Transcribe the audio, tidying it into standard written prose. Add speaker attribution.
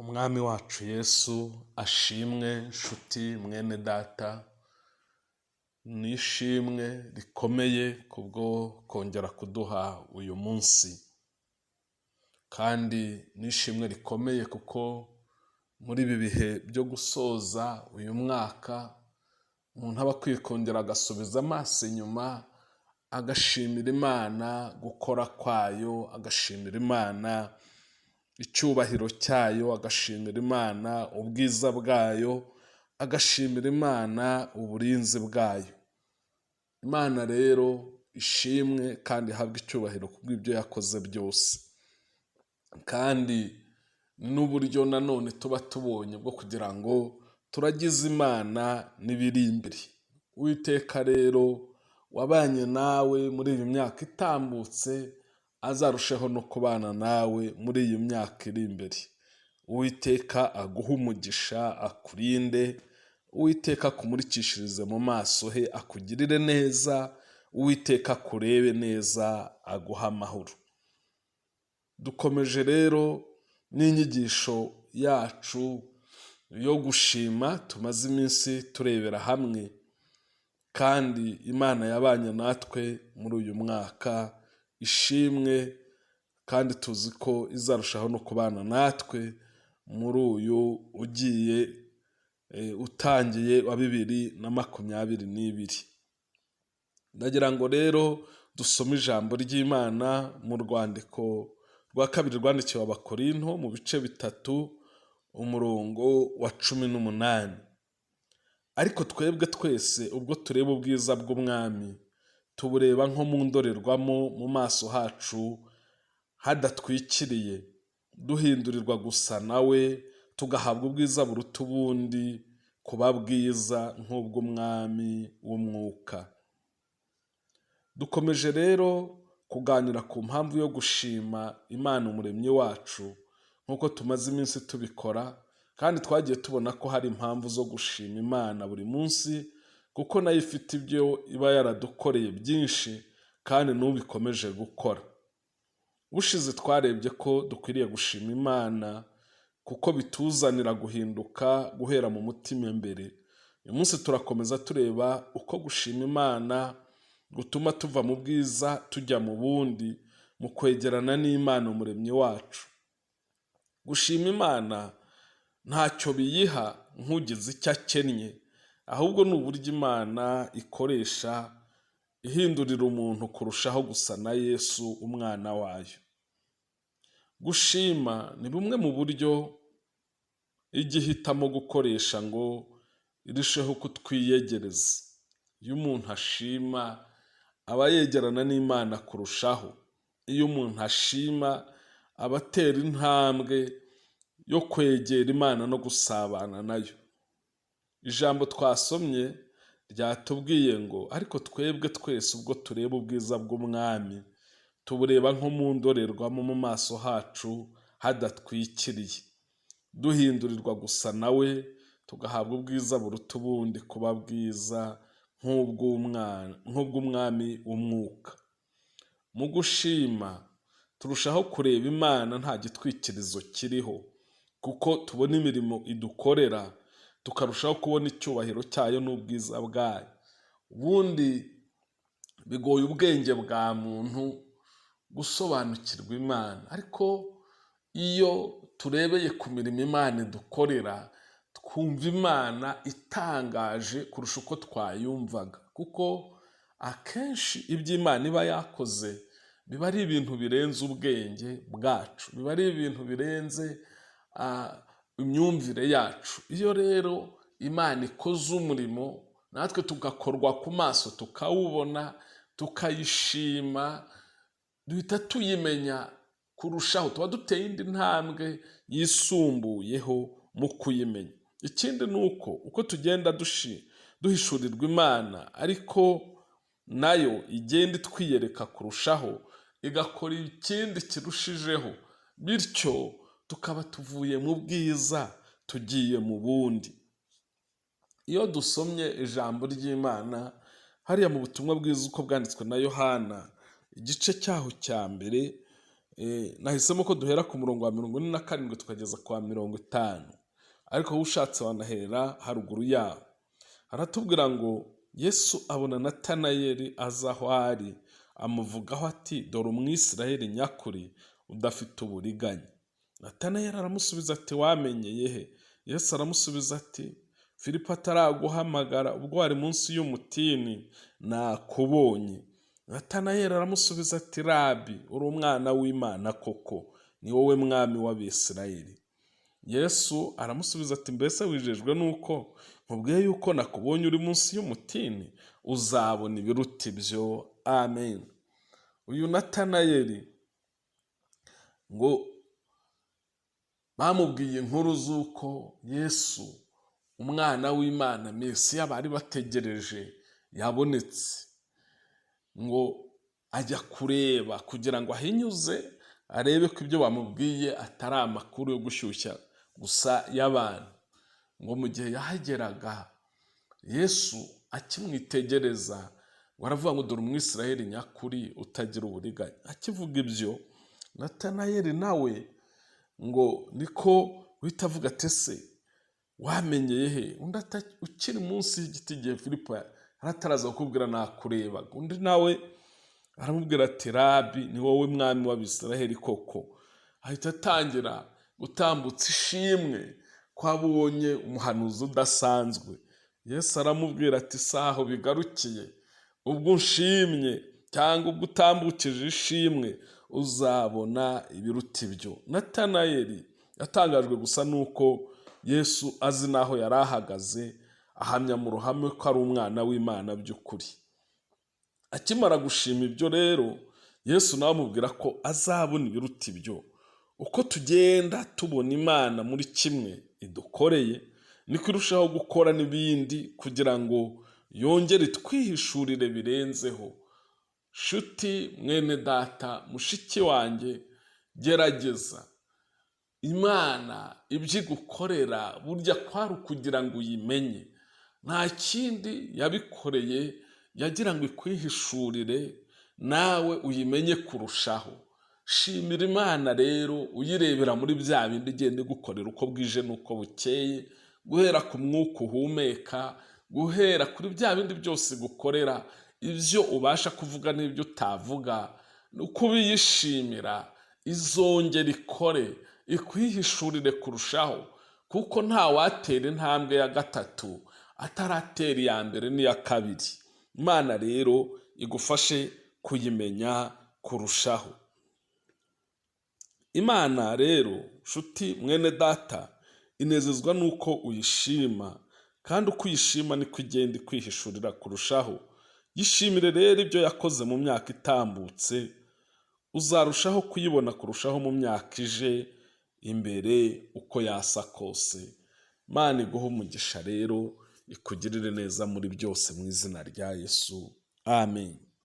Speaker 1: Umwami wacu Yesu ashimwe, nshuti mwene data, ni ishimwe rikomeye kubwo kongera kuduha uyu munsi, kandi ni ishimwe rikomeye kuko muri ibi bihe byo gusoza uyu mwaka, umuntu aba akwiye kongera agasubiza amaso inyuma, agashimira Imana gukora kwayo, agashimira Imana icyubahiro cyayo, agashimira Imana ubwiza bwayo, agashimira Imana uburinzi bwayo. Imana rero ishimwe kandi ihabwe icyubahiro kubw'ibyo yakoze byose, kandi n'uburyo nanone tuba tubonye bwo kugira ngo turagize Imana n'ibiri imbere. Uwiteka rero wabanye nawe muri iyi myaka itambutse, azarusheho no kubana nawe muri iyi myaka iri imbere. Uwiteka aguhe umugisha, akurinde, Uwiteka akumurikishirize mu maso he, akugirire neza, Uwiteka akurebe neza, aguhe amahoro. Dukomeje rero n'inyigisho yacu yo gushima tumaze iminsi turebera hamwe, kandi Imana yabanye natwe muri uyu mwaka ishimwe, kandi tuzi ko izarushaho no kubana natwe muri uyu ugiye utangiye wa 2022. Ndagira ngo rero dusome ijambo ry'Imana mu rwandiko rwa kabiri rwandikiwe Abakorinto mu bice 3 umurongo wa 18. Ariko twebwe twese ubwo tureba ubwiza bw'Umwami, tubureba nko mu ndorerwamo mu maso hacu hadatwikiriye, duhindurirwa gusa nawe, tugahabwa ubwiza buruta ubundi kuba bwiza nk'ubw'Umwami w'umwuka. Dukomeje rero kuganira ku mpamvu yo gushima Imana umuremyi wacu, nk'uko tumaze iminsi tubikora, kandi twagiye tubona ko hari impamvu zo gushima Imana buri munsi, kuko nayo ifite ibyo iba yaradukoreye byinshi kandi n'ubu ikomeje gukora. Ubushize twarebye ko dukwiriye gushima Imana kuko bituzanira guhinduka guhera mu mutima imbere. Uyu munsi turakomeza tureba uko gushima Imana gutuma tuva mu bwiza tujya mu bundi, mu kwegerana n'Imana umuremyi wacu. Gushima Imana ntacyo biyiha nk'ugize icyo akennye, ahubwo ni uburyo Imana ikoresha ihindurira umuntu kurushaho gusa na Yesu umwana wayo. Gushima ni bumwe mu buryo ijya ihitamo gukoresha ngo irusheho kutwiyegereza. Iyo umuntu ashima aba yegerana n'Imana kurushaho. Iyo umuntu ashima aba atera intambwe yo kwegera Imana no gusabana nayo. Ijambo twasomye ryatubwiye ngo ariko twebwe twese ubwo tureba ubwiza bw'Umwami, tubureba nko mu ndorerwamo mu maso hacu hadatwikiriye, duhindurirwa gusa nawe, tugahabwa ubwiza buruta ubundi kuba bwiza nk'ubw'Umwami w'umwuka. Mu gushima turushaho kureba Imana nta gitwikirizo kiriho, kuko tubona imirimo idukorera, tukarushaho kubona icyubahiro cyayo n'ubwiza bwayo. Ubundi bigoye ubwenge bwa muntu gusobanukirwa Imana, ariko iyo turebeye ku mirimo Imana idukorera, twumva Imana itangaje kurusha uko twayumvaga, kuko akenshi ibyo Imana iba yakoze biba ari ibintu birenze ubwenge bwacu, biba ari ibintu birenze imyumvire yacu. Iyo rero Imana ikoze umurimo natwe tugakorwa ku maso, tukawubona, tukayishima, duhita tuyimenya kurushaho, tuba duteye indi ntambwe yisumbuyeho mu kuyimenya. Ikindi ni uko tugenda duhishurirwa Imana, ariko nayo igenda itwiyereka kurushaho, igakora ikindi kirushijeho, bityo tukaba tuvuye mu bwiza tugiye mu bundi. Iyo dusomye ijambo ry'Imana hariya mu butumwa bwiza uko bwanditswe na Yohana, igice cyaho cya mbere, Nahisemo ko duhera ku murongo wa 47 tukageza ku wa 50, ariko wowe ushatse wanahera haruguru yawo. Haratubwira ngo Yesu abona Natanayeli aza aho ari, amuvugaho ati: "Dore Umwisirayeli nyakuri udafite uburiganya." Natanayeli aramusubiza ati: "Wamenyeye he?" Yesu aramusubiza ati: "Filipo ataraguhamagara, ubwo wari munsi y'umutini nakubonye." Natanayeli aramusubiza ati: "Rabi, uri umwana w'Imana koko, ni wowe mwami w'Abisirayeli." Yesu aramusubiza ati: "Mbese wijejwe nuko nkubwiye yuko nakubonye uri munsi y'umutini? Uzabona ibiruta ibyo." Amen. Uyu Natanayeli ngo bamubwiye inkuru z'uko Yesu umwana w'Imana, Mesiya bari bategereje, yabonetse, ngo ajya kureba kugira ngo ahinyuze arebe ko ibyo bamubwiye atari amakuru yo gushyushya gusa y'abantu. Ngo mu gihe yahageraga, Yesu akimwitegereza ngo aravuga ngo: "Dore Umwisirayeli nyakuri utagira uburiganya." Akivuga ibyo, Natanayeli nawe ngo niko guhita avuga ati: "Ese wamenyeye he?" Undi "Ukiri munsi y'igiti, igihe Filipo yari ataraza kukubwira, nakurebaga." Undi nawe aramubwira ati: "Rabi, ni wowe mwami w'Abisiraheli koko." Ahita atangira gutambutsa ishimwe ko abonye umuhanuzi udasanzwe. Yesu aramubwira ati: "Saho bigarukiye, ubwo unshimye cyangwa ubwo utambukije ishimwe, uzabona ibiruta ibyo." Natanayeli yatangajwe gusa n'uko Yesu azi n'aho yari ahagaze, ahamya mu ruhame ko ari umwana w'Imana by'ukuri. Akimara gushima ibyo rero, Yesu nawe amubwira ko azabona ibiruta ibyo. Uko tugenda tubona Imana muri kimwe idukoreye, niko irushaho gukora n'ibindi kugira ngo yongere itwihishurire birenzeho. Shuti mwene data, mushiki wanjye, gerageza. Imana ibyo igukorera burya kwari ukugira ngo uyimenye. Nta kindi yabikoreye, yagira ngo ikwihishurire nawe uyimenye kurushaho. Shimira Imana rero uyirebera muri bya bindi igenda igukorera uko bwije n'uko bukeye, guhera ku mwuka uhumeka, guhera kuri bya bindi byose igukorera, ibyo ubasha kuvuga n'ibyo utavuga, uko ubiyishimira, izongera ikore ikwihishurire kurushaho, kuko nta watera intambwe ya gatatu ataratera iya mbere n'iya kabiri. Imana rero igufashe kuyimenya kurushaho. Imana rero, nshuti mwene data, inezezwa n'uko uyishima, kandi uko uyishima niko igenda ikwihishurira kurushaho. Yishimire rero ibyo yakoze mu myaka itambutse, uzarushaho kuyibona kurushaho mu myaka ije imbere uko yasa kose. Imana iguhe umugisha rero, ikugirire neza muri byose mu izina rya Yesu. Amen.